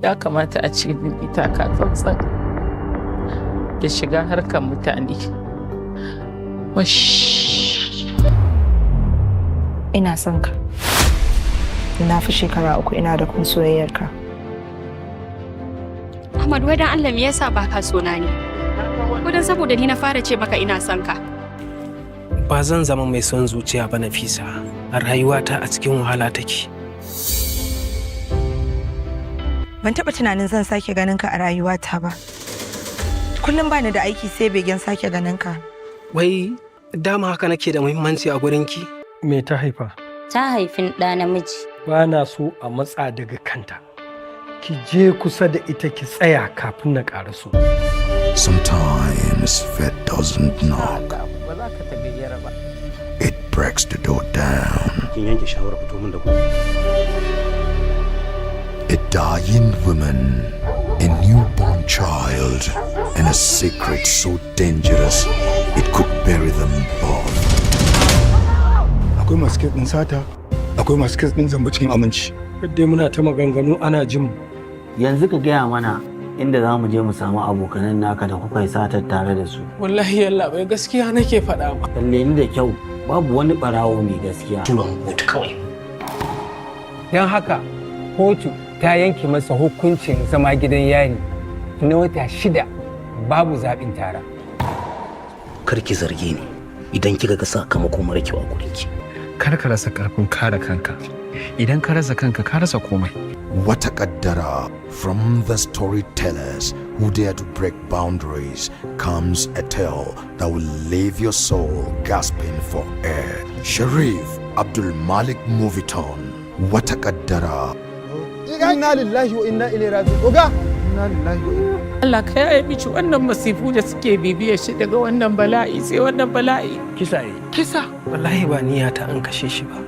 Ya kamata a ce mun yi taka tsantsan da shiga harkar mutane. Wash. Ina son ka. Na fi shekara 3 ina da kun soyayyarka. Ahmad, wai dan Allah me yasa baka so na ne? Ko dan saboda ni na fara ce maka ina son ka? Ba zan zama mai son zuciya ba, Nafisa. A rayuwata a cikin wahala take. Ban taɓa tunanin zan sake ganin ka a rayuwata ba. Kullum bani da aiki sai begen sake ganin ka. Wai dama haka nake da muhimmanci a gurinki? Me ta haifa? Ta haifin ɗa namiji. Ba na so a matsa daga kanta. Ki je kusa da ita ki tsaya kafin na ƙaraso. Sometimes fate doesn't knock, Ba za ka tagayyara ba. it breaks the door down. Kin yanke shawarar fito min da ku? A dying woman, a newborn child, and a secret so dangerous it could bury them both. Akwai masu case ɗin sata, akwai masu case ɗin zamba cikin aminci. Dai muna ta maganganu ana jin mu. Yanzu ka gaya mana inda za mu je mu samu abokanan naka da kuka yi satar tare da su. Wallahi yallabai, gaskiya nake faɗa ma. Kalle ni da kyau, babu wani barawo mai gaskiya. Tura mu kotu kawai. Don haka kotu ta yanke masa hukuncin zama gidan yari na wata 6 babu zaɓin tara. Kar ki zarge ni idan kika ga sakamako mara kyau a gurinki. Kar ka rasa karfin kare kanka. Idan ka rasa kanka, ka rasa komai. Wata Kaddara. From the storytellers who dare to break boundaries comes a tale that will leave your soul gasping for air. Sharif Abdul Malik Movietone. Wata Kaddara. Inna lillahi wa inna ilaihi raji'un. Oga, inna lillahi wa inna Allah ka yaye miki wannan masifu da suke bibiyar shi, daga wannan bala'i sai wannan bala'i. Kisa yi. Kisa. Wallahi ba niyya ta an kashe shi ba.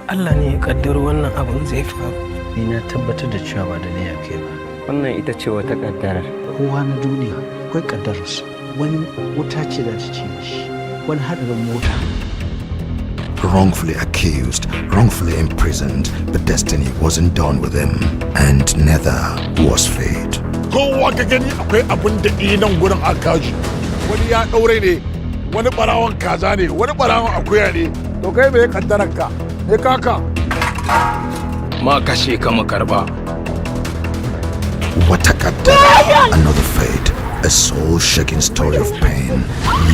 Allah ne ya kaddaro wannan abun zai faru. Ni na tabbatar da cewa ba da niyya kai ba. Wannan ita ce wata kaddarar. Kowa na duniya akwai kaddararsa. Wani wuta ce za ta ci shi, wani haɗarin mota. Wrongfully accused, wrongfully imprisoned, but destiny wasn't done with him, and neither was fate. Kowa ka gani akwai abin da nan gurin aka kaji. Wani ya ɗaure ne, wani ɓarawon kaza ne, wani ɓarawon akuya ne. To kai, me kaddarar ka? Me kaka? Ma kashe ka mu karba. Wata Kaddara, another fate, a soul-shaking story of pain,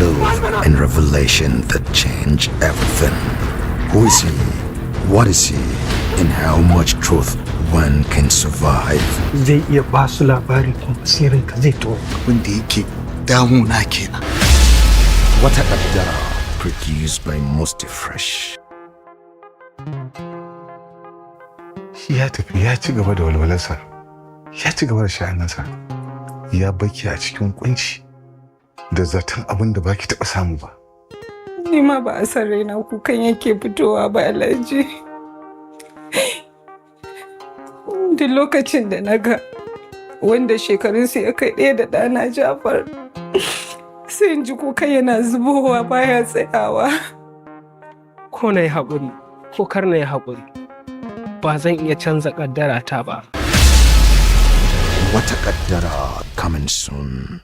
love, and revelation that change everything. Who is he? What is he? And how much truth one can survive? Zai iya ba su labari kuma asirinka zai to. Abin da yake damuna kenan. Wata Kaddara, produced by Musty Fresh. Shi ya tafi ya ci gaba da walwalarsa, ya ci gaba da sha'aninsa, ya baki a cikin kunci da zaton abin da baki taɓa samu ba. Ni ma ba a san raina kukan yake fitowa ba, Alhaji. Duk lokacin da na ga wanda shekarunsu ya kai ɗaya da ɗana Jafar, sai in ji kukan yana zubowa baya tsayawa. Ko na yi haƙuri ko kar na yi haƙuri, ba zan iya canza ƙaddara ta ba. Wata Kaddara, coming soon.